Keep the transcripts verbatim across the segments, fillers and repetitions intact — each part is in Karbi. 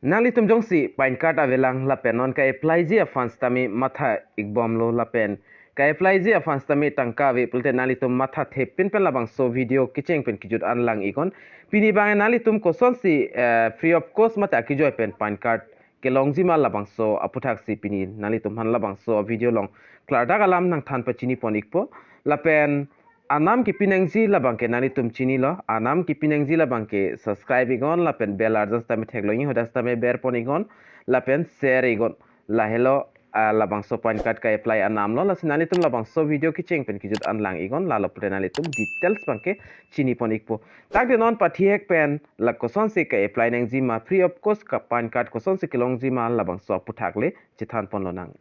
Nanglitum jongsi PAN card avelang lapen non ka-applyji aphan sitame matha ikbomlo lapen ka-applyji aphan sitame tangka ave pulote nanglitum matha thepin pen labangso video kecheng pen kejut an lang iknon. Pini abang nanglitum kosonsi, eh, free of cost mate akejoi pen PAN card kelongji ma labangso aputhaksi pini nanglitum aphan labangso video along klardak alam nangthan pachini pon ikpo. Lapen anam kepi nangji labangke nanglitum chinilo, anam kepi nangji labangke subscribe iknon lapen bell arjan sitame theklong iknon, hadak sitame ber pon iknon lapen share iknon. Lahelo, ah, labangso PAN card ka-apply anamlo, lasi nanglitum labangso video kecheng pen kejut an lang iknon, lalo pulote nanglitum details abangke chini pon ikpo. Tangte non pathihek pen la kosonsi ka-apply nangji ma, free of cost ka PAN card kosonsi kelongji ma labangso aputhak le chethan ponlonang.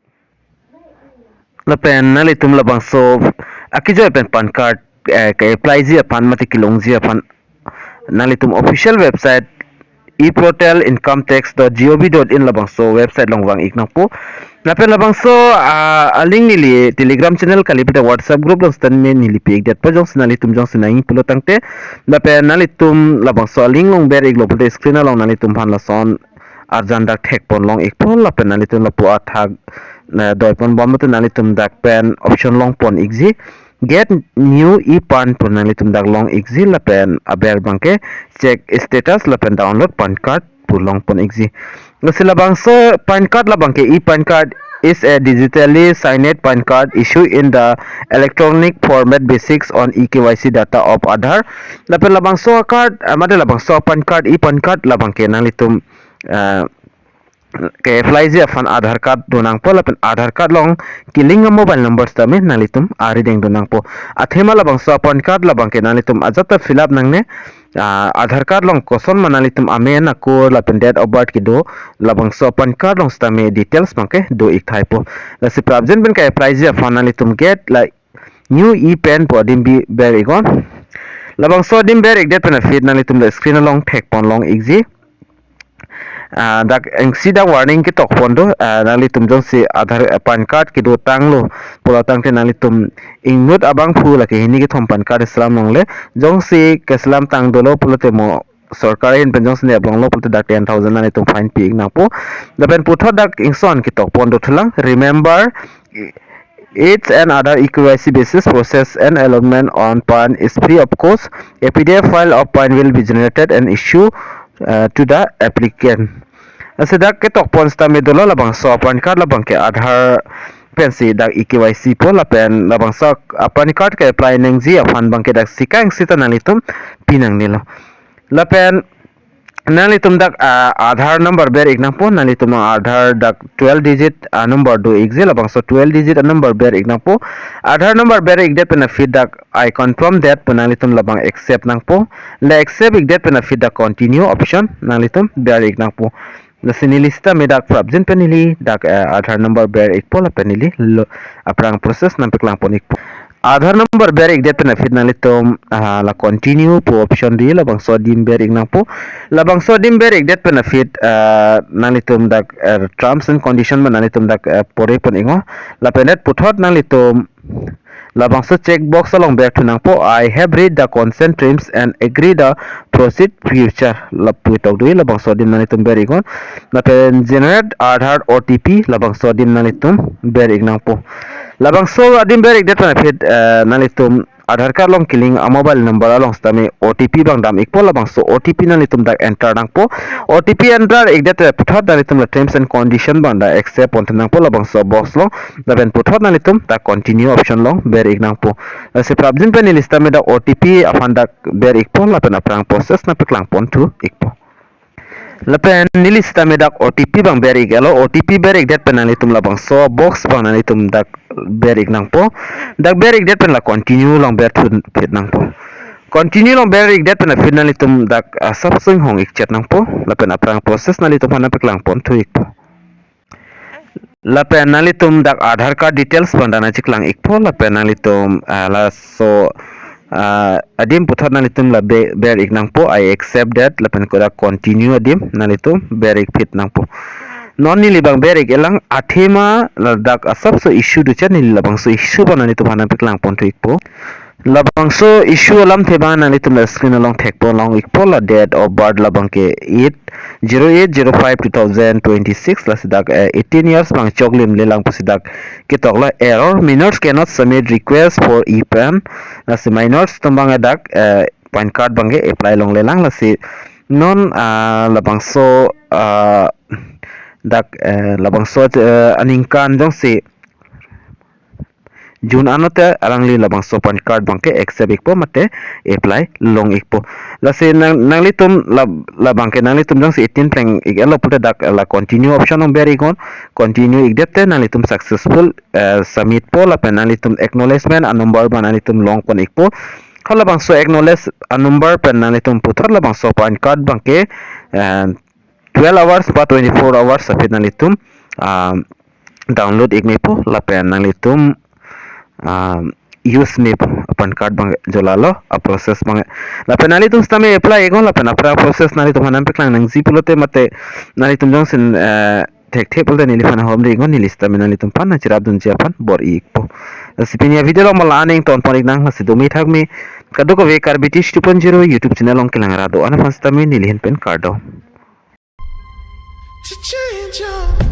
Lapen nanglitum labangso akejoi pen PAN card, eh, ka-applyji aphan mate kelongji aphan nanglitum official website e portal income tax dot gov dot in labangso website along vang ik nangpo. Lapen labangso, ah, a-link neli Telegram channel kali pulote WhatsApp group along sitame neli pi ikdet pa, jongsi nanglitum jongsi nangji pulo tangte. Lapen nanglitum labangso a-link along ber iklo pulote screen along nanglitum aphan lason arjan dak thek pon long ikpo lapen nanglitum lapu athak, eh, doi pon bom pulote nanglitum dak pen option long pon ikji. Get new e-PAN pu nanglitum dak long ikji lapen aber abangke check status lapen download PAN card pu long pon ikji. Lasi labangso PAN card labangke e-PAN card is a digitally signed PAN card issued in the electronic format based on e-K Y C data of Aadhaar. Lapen labangso card, eh, mate labangso PAN card, e-PAN card labangke nanglitum, eh, ka-applyji aphan Aadhaar card do nangpo lapen Aadhaar card along kelink a-mobile number sitame nanglitum arideng do nangpo. Athema labangso PAN card labangke nanglitum ajat ta fill up nangne, ah, Aadhaar card along koson ma nanglitum amen, akur lapen date of birth kedo, labangso PAN card along sitame details abangke do ik thaipo. Lasi prapjin pen ka-applyji aphan nanglitum get la new e-PAN pu adim bi ber iknon. Labangso adim ber ikdet pen aphi nanglitum la screen along thek pon long ikji. Ah, dak eng si dak warning ketok pon do, ah, nanglitum jongsi Aadhaar, ah, PAN card kedo tanglo pulo tangte nanglitum ingnut abangphu lake hini kethom PAN card selam longle, jongsi keselam tang dolo pulote mo sorkar ahin pen jongsi nep longlo pulote dak ten thousand nanglitum fine pi ik nangpo. Lapen puthot dak ingson ketok pon dothulang, remember, it's an Aadhaar e-K Y C basis process and allotment on PAN is free of cost. A P D F file of PAN will be generated and issued, uh, to the applicant. Lasi dak ketok pon sitame dolo labangso PAN card labangke Aadhaar pensi dak e-K Y C po lapen labangso PAN card ka-apply nangji aphan abangke dak sika eng si ta nanglitum pi nangnelo. Lapen nanglitum dak, ah, Aadhaar number ber ik nangpo, nanglitum Aadhaar dak twelve digit, ah, number do ikji, labangso twelve digit, ah, number ber ik nangpo. Aadhaar number ber ikdet pen aphi dak I confirm that pu nanglitum labang accept nangpo. La accept ikdet pen aphi dak continue option nanglitum ber ik nangpo. Lasi neli sitame dak prapjin pen neli dak, eh, Aadhaar number ber ikpo lapen neli lo aphrang process nangpeklang pon ikpo. Aadhaar number ber ikdet pen aphi nanglitum, ah, la continue pu option di labangso adim ber ik nangpo. Labangso adim ber ikdet pen aphi, ah, nanglitum dak, eh, terms and condition ma nanglitum dak, eh, pore pon iknon. Lapen det puthot nanglitum labangso check box along ber thu nangpo, "I have read the consent terms and agree the proceed future." Lapu tok dui labangso adim nanglitum ber iknon. Lapen generate Aadhaar O T P labangso adim nanglitum ber ik nangpo. Labangso adim ber ikdet pen aphi, eh, nanglitum Aadhaar card along kelink a-mobile number along sitame O T P abang dam ikpo, labangso O T P nanglitum dak enter nangpo. O T P enter ikdet puthot nanglitum la terms and condition abang dak accept pon thu nangpo labangso box along. Lapen puthot nanglitum dak continue option along ber ik nangpo. Lasi prapjin pen neli sitame dak O T P aphan dak ber ikpo lapen aphrang process nangpeklang pon thu ikpo. Lapen neli sitame dak O T P abang ber ik-etlo, O T P ber ikdet pen nanglitum labangso box abang nanglitum dak ber ik nangpo. Dak ber ikdet pen la continue along ber thu phit nangpo. Continue along ber ikdet pen aphi nanglitum dak, ah, sapsing hong ik chet nangpo. Lapen aphrang process nanglitum aphan nangpeklang pon thu ikpo. Lapen nanglitum dak Aadhaar card details abang dak nangcheklang ikpo lapen nanglitum, ah, laso, ah, adim puthot nanglitum la be-, ber ik nangpo, "I accept that," lapen kodak continue adim nanglitum ber ik phit nangpo. Non neli abang ber ik-elang, athema ladak asapso issue do chet, neli labangso issue abang nanglitum aphan nangpeklang pon thu ikpo. Labangso issue alamthe abang nanglitum la screen along thek pon long ikpo, la date of birth labangke eight zero eight zero five two thousand twenty-six, lasi dak, eh, eighteen years abang choklim lelang pusi dak ketok lo, error, minors cannot submit request for E PAN. Lasi minors atum abang dak, eh, PAN card abangke apply longlelang, lasi non, ah, labangso, ah, dak, eh, labangso, eh, aningkan jongsi June anut te alangli labangso PAN card abangke accept ikpo mate apply long ikpo. Lasi nang, nanglitum lab-, labangke nanglitum jongsi eighteen pleng ik-etlo pulote dak la continue option nangber iknon, continue ikdet te nanglitum successful, eh, submit po lapen nanglitum acknowledgement a-number abang nanglitum longpon ikpo. Halabangso acknowledge a-number pen nanglitum puthot labangso PAN card abangke, eh, twelve hours ba twenty-four hours aphi nanglitum, ah, download ik mepo lapen nanglitum, ah, use mepo PAN card abang jolalo a-process abang. Lapen nanglitum sitame apply iknon lapen aphrang process nanglitum aphan nangpeklang nangji pulote mate nanglitum jongsi, eh, thekthe pulote neliphan ahom ri iknon, neli sitame nanglitum aphan nangcherapdunji aphan bor-i ikpo. Lasi pini a-video along ma la-an ingtonpon iknang, lasi dome thakme kadokave Karbi Tish two point zero YouTube channel along kelang ra do-an aphan sitame neli ahin pen kardom. To change your